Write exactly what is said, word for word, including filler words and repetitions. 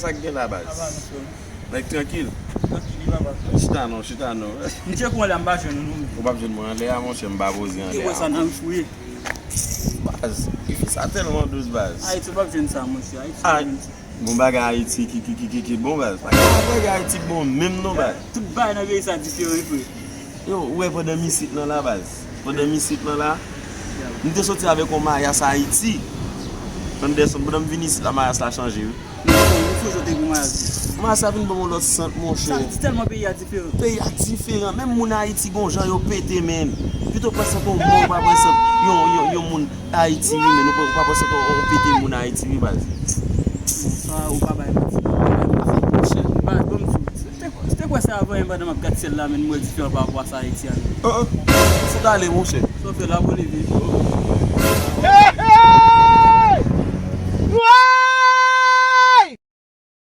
Sa k gen la, baz? Nèg trankil. Chita non, chita non. M tcheke w la, m pa jwenn ou non. Ou p ap jwenn mwen anlè a, monchè, m pa poze anlè a. Ou wè sa nan m fouye. Baz, fi sa tèlman dous, baz. Ayiti, ou p ap jwenn sa, monchè. Ayiti, ou p ap jwenn sa. Bon bagay Ayiti ki, ki, ki, ki, ki bon, baz. Bagay, bagay Ayiti bon menm non, baz. Tout bagay nan peyi sa diferan, wi, frè. Yo, ou wè pandan m isit nan la, baz. Pandan m isit nan la, m te soti avèk yon mayas Ayiti. Anderson, pandan m vin isit la, mayas la chanje, wi. Mayas la vin ban m yon lòt sant, monchè. Sa di tèlman peyi a diferan. Peyi a diferan. Menm moun Ayiti gon jan yo pete, menn. Pito pran sant yon mò, ou pa pran sant yon, yon, yon moun Ayiti, wi, menn. Ou pa, ou pa pran sant yon, yon pete moun Ayiti, wi, baz. Sa, ou pa bay manti. Monchè. Baz, bon, m di w. Se te, se te kwè sa avan, menm pandan m ap gad syèl la, menn, m wè diferan pa rapò a sa Ayiti a, menn. Oh, oh. Sot ale, monchè. Sa w fè la, bon, leve.